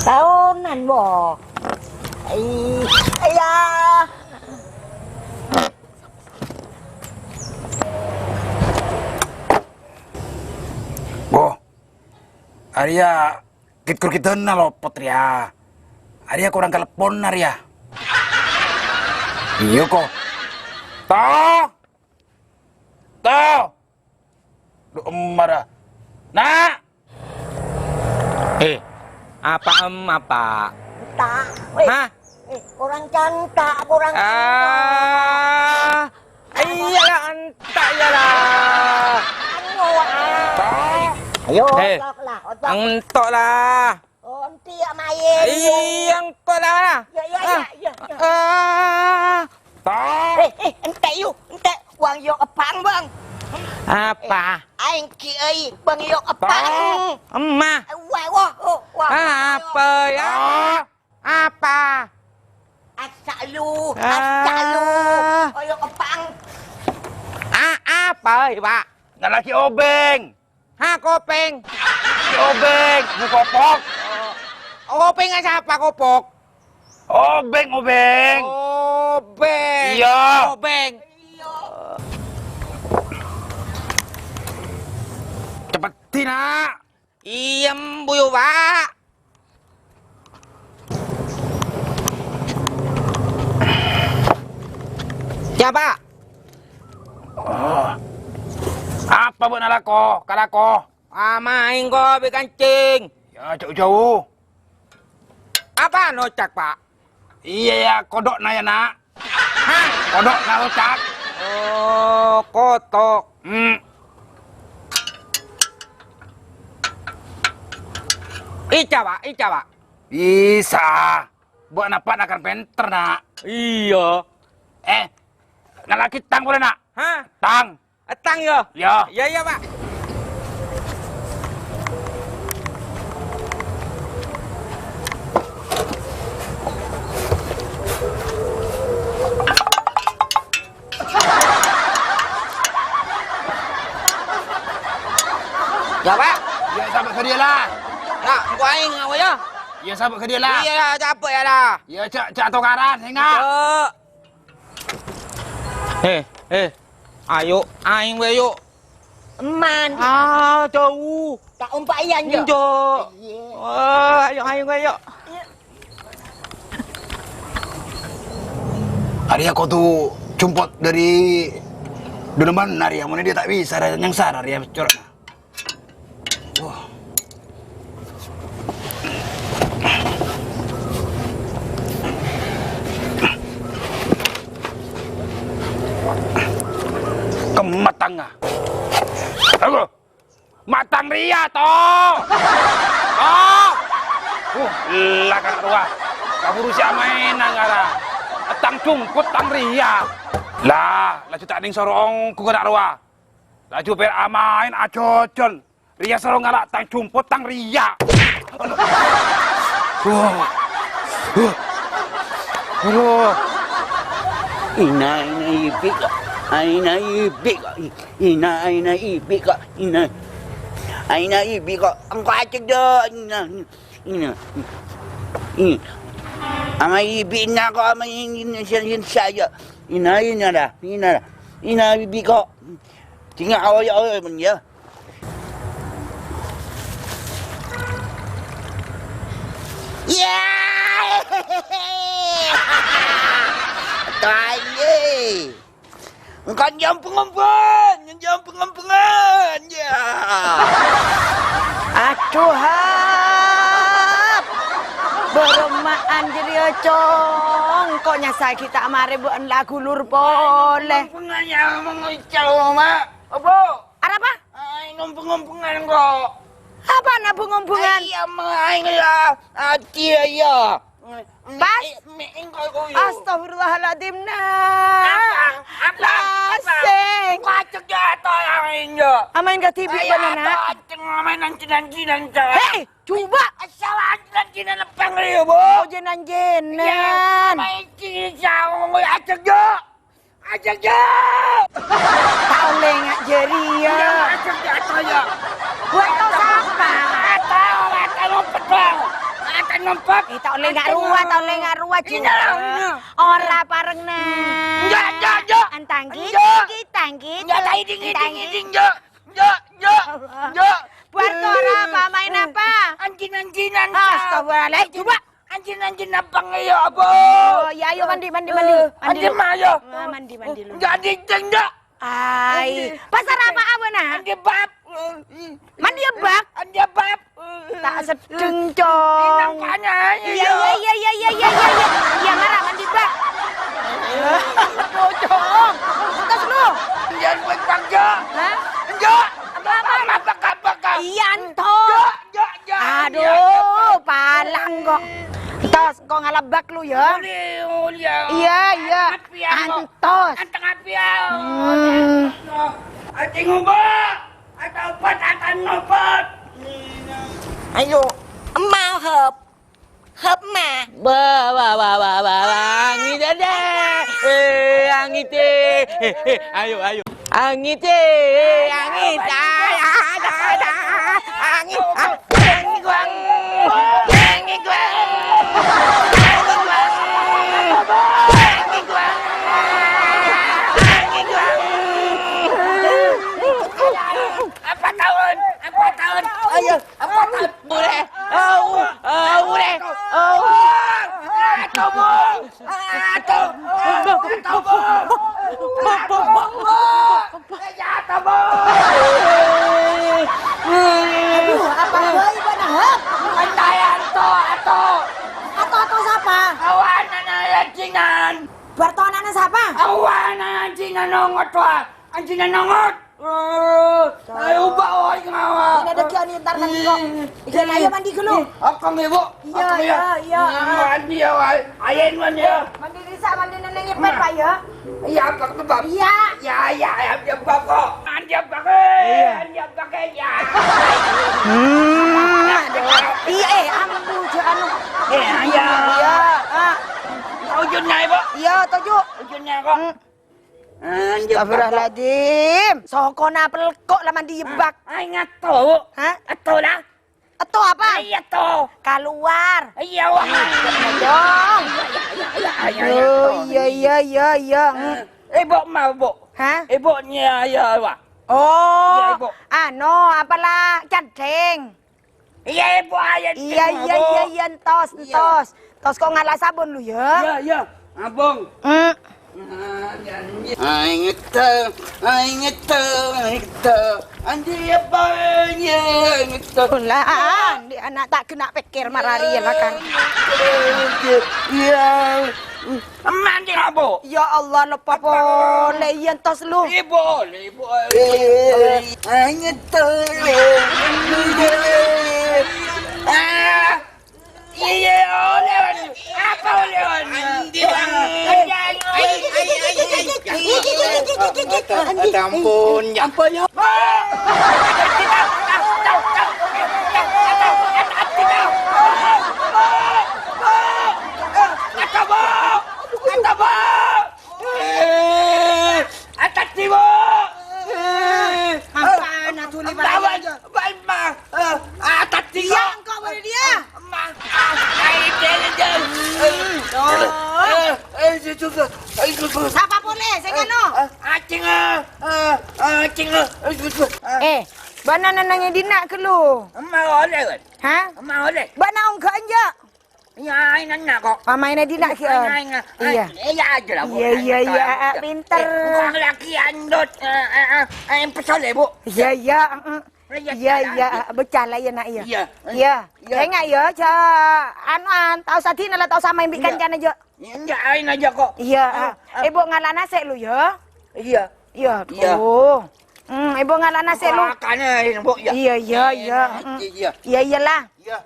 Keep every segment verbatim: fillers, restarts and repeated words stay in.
Taonan, bo. Ai, iya. Bo, arèya git-gur gidana lopot rèya. Arèya korang kaleppon arèya. Iyâ, ko. To! To! Dhu, emma ra. Na'! Eh, apa em apa? Enta'. Weh. Hah? Eh, korang canta', korang Ah, iyalah, enta' iyalah. Anu, ah. Ayo, Eh, otok lah, otok. Entok lah. Oh, enti' ya main. Iya, entok lah. Ya, ya, Hah? ya, ya, ya. Ah. Eh, eh, ente' yu, ente' wong yok eppang, Bang. Apa? Eh, aing ki ai, Bang yok eppang. Emma. Wah, wah, oh, wah. Apa ya? Apa? Asak lu, Ah. asak lu. Oh, yok eppang. A-, apa, Pak? Ngalagi obeng. Ha, kopèng. Si obeng, bu kopok. Oh, kopèngnga sapa, kopok? Obeng, obeng. Obeng. Iya. Obeng. Cepet, Dina. Iyâ, embu, yu, Pak. Siapa? Oh. Apa bâ'na lako, kalako? Amaèng ko bi' kancèng. Ya, jhâ'-jhâ'. Apa nocak, Pak? Iyâ, ya, kodho'na, ya, Na'. Hah? Kodho'na, ocak. Oh, koto'. Hmm. Ica, Pak, ica, Pak. Bisa. Bâ'na, Pak, na' kan pènter, Na'. Iyâ. Eh, ngalagi tang polè, Na'. Hah? Tang. Ettang, ya? Ya. Ya, ya, Pak. Ya, Pak. Ya, sabâ' ka dhiyâ, la. Nah, engko' aèng, apa, ya? Ya, sabâ' ka dhiyâ, la. Iya, ya, cabut, ya, la. Ya, jhâ', jhâ' tokaran, sènga'. Jhâ'. Eh, eh, ayo, aèng bhâi, yu. Emman. Ah, jhâu. Ta' ompa' iyâ, Njo? Njo. Iyâ. Oh, ayo, aèng bhâi, yu. Arèya kodhu jumpot dhâri dhulâman arèya, mon iyâ ta' bisa, arèya nyangsara arèya coro'na. Wah. Kemma tangnga. Aduh. Ma' tang rèya, to! To! Uh, la kana' rowa. Kabhuru sè amaènan, ngara. Tang jumpot tang rèya. La, laju ta' nèng soro ongghu kana' rowa. Laju pèra' amaèn ajhâjhân. Rèya soro ngala' tang jumpot tang rèya. Wah. Wah. Aduh. Ina, ina, ibi' ka'. Aina, ibi' ka'. Ina, aina, ibi' ka'. Ina. Aina, ibi' ka'. Engko' acek, Dok. Ina. Ina. Ina. Ama ibi' na ko' ama in, in, in, in, saja. Ina, ina da. Ina da. Ina, ibi' ka'. Tinggal awal, awal, men, ya. Ya! Tanya. Engko' nyambung-nyambung, nyambung-nyambung, ya. Adhu, Hap. Bârâmmaan jârèya, Cong. Kok nyasaghi ta' marè bâ'na la ghulur polè. Nyambung-nyambung, ya, mengucap, Mak. Apa? Arapa? Ai, ngompeng-ngompengan kok. Apana bu-ngompengan? Ai, iya, Ma, ai, iya. Adi, iya. Pas. Mi-, mi-, engko' kuyu. Astagfirullahaladzim, Nak. Apa? Apa? Apa? Lasing. Wajek ya, to yang injo. Amain ka tibi bana, Nak. Ayo, apa? Ceng amain anjing-anjingan, cewek. Hei, coba. Asal anjing-anjingan lepang, Rio, Bu. Oh, jenan-jenan. Iya, main cing, jauh, ngomong ajak, Jo. Ajak, Jo! Ta' ollè nga' jârèya. Iya, ajak, Jo, ato, ya. Buat tao sapa? Ato, ato, ngumpet, Bang. Ato, Nampak? Eh, ta' ollè nga' rowa, ta' ollè nga' rowa, Ju. Ora pareng, nah. Enjâ', enjâ', enjâ'. Antang ghi, Enjâ'. Ghi, tang ghi. Enjâ', ta' iding, iding, iding, enjâ'. Enjâ', enjâ', enjâ'. Buar tora apa? Main apa? Anjin-anjinan, Kak. Astagfirullahaladzim, coba. Anjin-anjin apa ngghi, ya, Abang? Oh, ya, ayo mandi, mandi, mandi. Eh, Mandi. Anjin mah, ya. Ah, mandi, mandi dulu. Enjâ', anjing, enjâ'. Ai, pasar apa, apa, nah? Andi bab. Mandi ya, bab? Andi bab. Tak sedeng, Cong. Iya, iya, iya, iya, iya, iya, iya, iya. Iya, marah, mandi, bab. Pocong. Terus lu? Jangan buat bangga. Hah? Enggak. Apa, apa? Apa, apa, apa? Iya, entos. Enggak, enggak, enggak. Aduh, palang kok. Entos, kok ngalabak lu ya? Uli, uli, ya. Iya, iya. Antos. Anteng api ya. Hmm. Ati ngubah. Atau obat akan ngobat. Ayo, emak hep. Hep, Ma. Ba, ba, ba, ba, ba, ba, angin ada. Eh, angin teh. Eh, eh, ayo, ayo. Angin teh, angin teh. Ada, ada, ada. Angin, ah, angin guang. Angin guang. Angin guang. Angin guang. Angin guang. Apa tahun? Apa tahun? Ayo, apa tahun? Boleh. Oh, oh, boleh. Oh. Atau, Bu. Atau, atau, Bu. Atau, Bu. Eh, ya, atau, Bu. Aduh, apa bae bana, ha? Antai, atau, atau. Atau, atau sapa? Awan, anak yajinan. Bartonana sapa? Awan, anjing nongot, wah. Anjing nongot. Eh, ayo, Mbak, oi, ngawa. Ini ada kian ntar nanti kok. Ih, iya, ayo mandi dulu. Ih, akang, Ibu. Iya, akang, ya. Iya, iya. Hmm, mandi ya, wai. Ayen mandi ya. Mandi disa, mandi neneng ipet, Pak, ya. Iya, Pak, Pak. Iya. Iya, iya, iya, iya, Pak, kok. Mandi apa, kok? Iya. Mandi apa, kok? Iya. Hmm, aduh. Iya, eh, ambu, jo, anu. Eh, iya. Iya, ah. Ujungnya, Ibu. Iya, tujuh. Ujungnya, kok. Hmm. Astagfirullahaladzim. Sokona pelekok lah mandi yebak. Ah, ingat tuh. Hah? Itu lah. Itu apa? Iya tuh. Keluar. Iya, wah. Dong. Iya, iya, iya, iya, iya, iya. Oh, iya, iya, iya, iya. Hmm. Eh, Ibu mau, Bu? Hah? Ibu nya, ya, wah. Oh, iya, Ibu. Anu, apalah candeng? Iya, Ibu, ayo, iya, iya, Bu. Iya, iya, entos, iya. Entos. Entos kok ngala sabun lu, ya? Iya, iya. Abang. Hmm. Aing ngetel, aing ngetel, aing ngetel. Andi apa ya, aing ngetel. Lah, di anak tak kena pikir marari ya, lah, kan. Iya. Mandi, Bu. Ya Allah, lupa pole, iya, entos lu. Ibu, Ibu. Eh, aing ngetel. Ah, iya, oleh. Apa oleh? Andi, Bang. Ampun, ya. Ampun, ya. Kata, Bu. Kata, Bu. Eh, atas, Bu. Eh, ampun, Pak. Baik, Pak. Eh, atas, Bu. Iya, engkau boleh dia. Ma, ah, ai, dia, dia. Eh, eh, eh, itu, itu, itu. Sapa pole? Sing anu. Eh, acing, eh, eh, acing, eh, itu, itu. Eh, bâ'na nenengnge dinna' ghâllu? Emma oleh, kan? Hah? Emma oleh. Bâ'na ongghâ enjâ'? Iya, aina kok. Amaina dinna' ghi', Om. Iya. Iya, aja lah, Bu. Iya, iya, iya, pinter. Eh, bukan lagi andot, eh, eh, eh, eh, pesol ya, Bu. Iya, iya, heeh. Iya, iya, becala ya, Nak, ya. Iya. Iya. Iya. Enggak, ya, ja, anuan, tao sadina la tao samae bi' kancana, Jo. Iya, enggak, aina aja kok. Iya, ah, ah. Ibu ngala nase lu, ya. Iya. Iya, iya. Hmm, ibu ngala nase lu. Makanya, Bu, ya. Iya, iya, iya. Iya, iya. Iya, iyalah. Iya.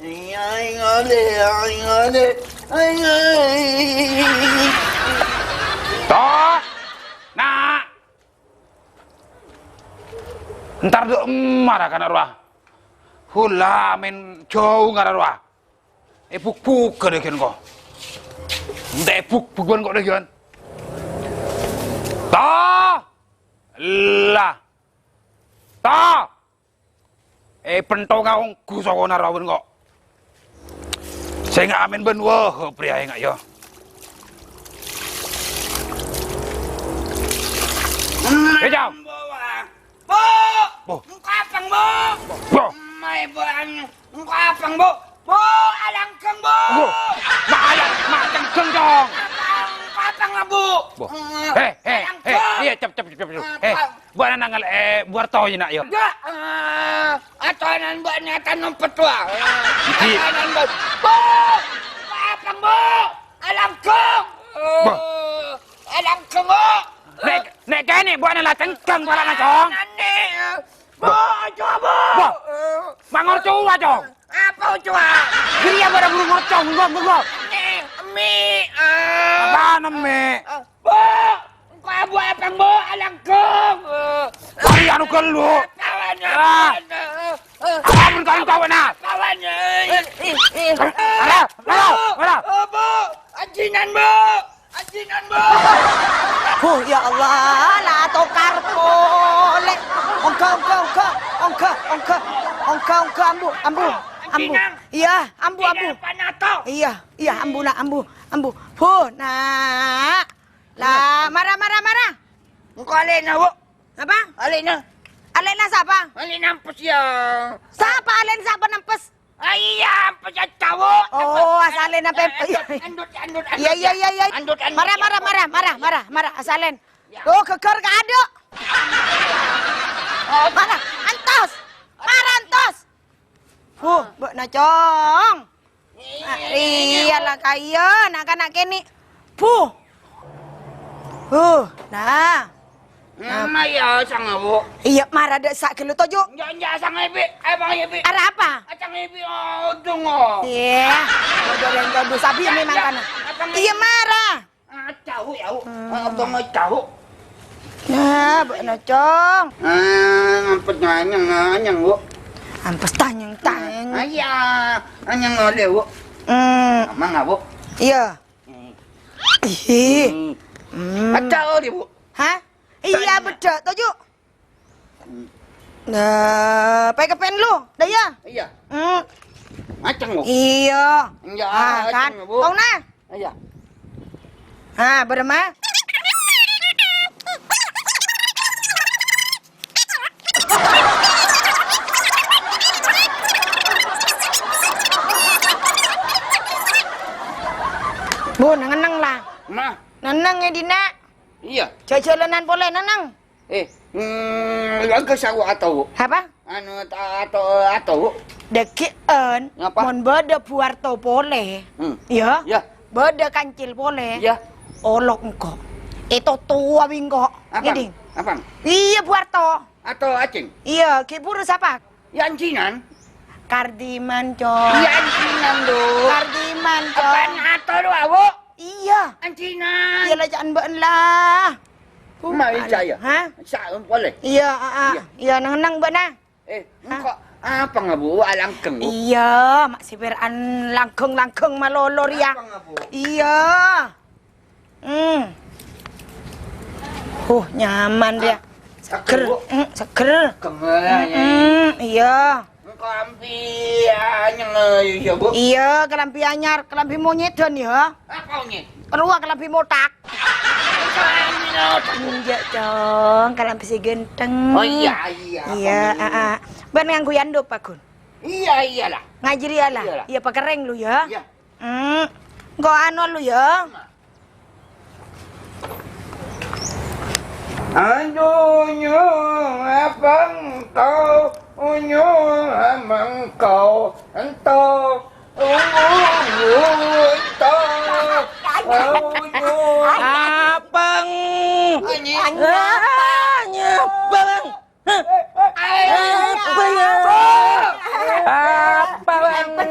Iya, aing ale, aing ale, aing ale. Toh, Nak. Entar do' emma ra kana rowa. Hula men jauh ngara rowa. Ebuk-buk gede gen ko. Entek ebuk-bukan kok deh gen. Toh. Lah. Toh. Eh, pentonga onggu sokona rawen kok. Sènga' amèn bân wah, priya enga' yo. Ejam. Bu, Bu. Engko' apang, Bu? Bu. Mai, Bu, an-, engko' apang, Bu? Bu, alangkeng, Bu. Bu. Ma' ala-, ma' cengkeng, Cong. Engko' apang, Bu? Bu. Eh, eh, eh, alangkeng. Iyâ, cep, cep, cep, cep. Eh, Bu, ana' nangèl, eh, Bu Warto, yâ, nak, yo. Enggak, eh, atonan, Bu, nyata nompet, wah. Iki. Atonan, Bu. Bu, engko' apang, Bu? Alangkeng. Bu. Eh, alangkeng, Bu. Nè', nè' kènè' buwâna la cengkeng palana, Cong. Nè', Bu, coba, Bu. Bu. Mangor cowa, Cong. Apa cowa? Ghâriyâ bârâ buru ngocong, bengko, bengko. Nè', mi', eh. Apana, mi'? Eh, Bu, engko' abu apang, Bu, alangkeng. Eh. Kari anu ghâllu. Kawan, ah. Kawan, eh. Ampon kari kawan, ah. Kawan, eh. Eh, eh, eh. Ara, ara, ara. Eh, Bu, anjinan, Bu. Anjinan, Bu! Huh, ya Allah, la tokar polè. Ongghâ, ongghâ, ongghâ, ongghâ, ongghâ, ongghâ, ongghâ, ambu, ambu, ambu. Anjinan. Iyâ, ambu, ambu. Anjinan, panato. Iyâ, iyâ, ambu, nak, ambu, ambu. Huh, nak. La, mara, mara, mara. Engko' alè'na, Bu. Apa? Alè'na. Alè'na sapa? Alè'na empes, yâ. Sapa alè'na sapa empes? Ah, iyâ, empes cowok. Oh, asalèn apa? Eh, endut, endut, endut, endut, Iyâ, iyâ, ya. Iyâ, iyâ. Endut, endut, Mara, mara, endut. Mara, mara, mara, mara, asalèn. Ya. Oh, ghâgghâr kaadâ'. Oh. Mara, entos. Mara, entos. Huh, bâ'na, Cong. Iyâ, la kaya, na'-kana' kènè'. Puh. Huh, nah. Emma ya, sangawo. Iyâ, mara dâ' sa' ghâllu toju'. Enjâ', enjâ', sanga ebi. Ayo, bang, ebi. Arapa? Acang ebi, oh, dungo. Iyâ. Udah, udah, udah, sabi ini mangkana. Iyâ, mara. Ah, tahu, ya, Bu. Hmm. Ah, abang mau tahu. Nah, bâ'na, Cong. Ah, ngampet nanyang, nanyang, Bu. Ampes tanyang, tanyang. Ah, iya. Nanyang oleh, Bu. Hmm. Amang, Bu. Iyâ. Hmm. Ih. Hmm. Hmm. Ada oleh, Bu. Hah? Iyâ, tanya. Bâdâ, toju'. Hmm. Nah, pèkèpèn lu, dâ' iyâ? Iyâ. Hmm. Macem, Bu. Iyâ. Iyâ, ah, macem, kan? Bu. Tong, nah. Iyâ. Ah, bârâmma? Bu, neng-enneng, la. Nah. Neng-enneng, è dinna'. Iyâ. Jhâ' jhâlânan polè, neng-enneng. Eh, hmm, engko' sawo ato. Apa? Anu, ta-, ato, ato. Dâgghi'ân, Napa? Mon bâdâ Bu Warto polè, Hmm. Iyâ? Iyâ. Bâdâ kancil polè, Iyâ. Olok engko'. Ètotowa bi' engko'. Apang? Ngèdhing? Apang? Iyâ, Bu Warto. Ato acèng? Iyâ, ghi' buru sapa? Ya, anjinan. Kardiman, Cong. Ya, anjinan, Du. Kardiman, Cong. Apaan ato lu, awo? Iyâ. Anjinan. Iyâ, la, ca'na bâ'na, la. Mai, ca'na, ya. Hah? Sa-, polè. Iyâ, a, a. Iyâ. Iyâ, neng-enneng bâ'na. Eh, Hah? Engko' apa ngabu alangkeng, Bu? Iyâ, ma' sè pèran langgheng-langgheng malolo rèya. Apa ngabu? Iyâ. Hmm. Huh, nyaman rèya. Ah, seger. Seger, Bu. Hmm, seger. Seger, ya, ya. Hmm, iyâ. Kalambhi anyar, ya, Bu? Iyâ, kalambhi anyar, kalambhi monyèdhân, ya. Apa monyèdhân? Rowa kalambhi mothak. Enjâ', Cong, kalambhi sè ghântheng. Oh, iyâ, iyâ, Iyâ, apa a, a. Bân ngangghuy andhuk, Pagun? Iyâ, iyâ, la. Ngajhâri, ya, la? Iyâ, la. Iyâ, pakerrèng lu, ya. Iyâ. Hmm. Engko' anu lu, ya. Aduh, nyong, abang tau, nyong, amang kau, entau, unggu, entau, aduh. Abang. Anjing. Ah, nyabang. Apa ya? Apa, Bang?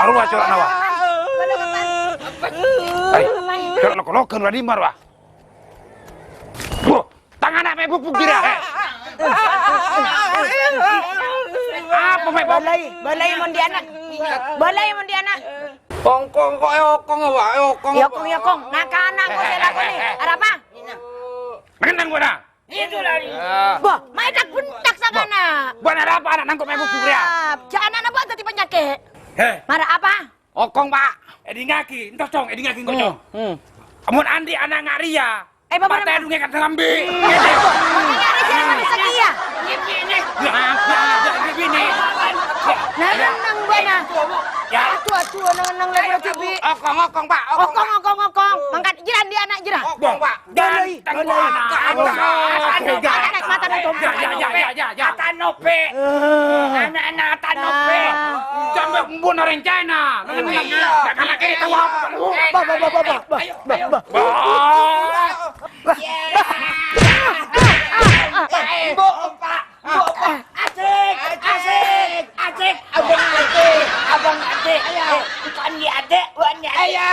Arowa corak nawa. Hai, corak loko-loko, wah. Wah. Tang ana' mè' bubuk gira, eh. Apa Bâlâi, bâlâi mon dâ' ana'. Bâlâi mon dâ' ana'. Kong, kong, kok èokong, Pak? Èokong. Èokong, èokong. Nah, kana' kok sè lakoni. Arapa? Mènangka, Pak. Itu lari. Bâh, maèn tak bentak sakana. Bâh, arapa ana' nangko' mèbu bhuriyâ? Ah, jhâ' ana'na bâ'na dhâddhi panyakè'. Heh. Mara apa? Okong, Pak. Èdingngaghi, entos, Cong, èdingngaghi, engko', Cong. Hmm. Mon andi' ana' nga' rèya, Eh, Bapak, patè Bapak. Dhungngè kadhâng ambi'. Makanya ada siapa bisa dia? Ini, ini. Nah, nah, nah, ini. Nah, nang, nang, bâ'na. Ya. Adu, adu, nang, nang, lagi TV. Okong, okong, Pak. Okong, Okong, Pak. Okong, okong. Mangkat, jârâ, andi' ana' jârâ. Okong, Pak. Bâlâi, bâlâi. Ganteng. Anak mata nonton. Ya, ya, ya, ya, ya, ya. Atanope. Eh. Anak-anak Atanope. Nah. Sampai pun orang China. Iya. Karena kita apa? Bah, bah, bah, bah, bah, bah, ayo, bah, ayo. Bah. Bah. Iya. Mbok, Pak. Mbok, Pak. Asik, asik, asik. Abang Ade, Abang Ade. Ayo. Eh, bukan di Ade, bukan di Ade. Ayo.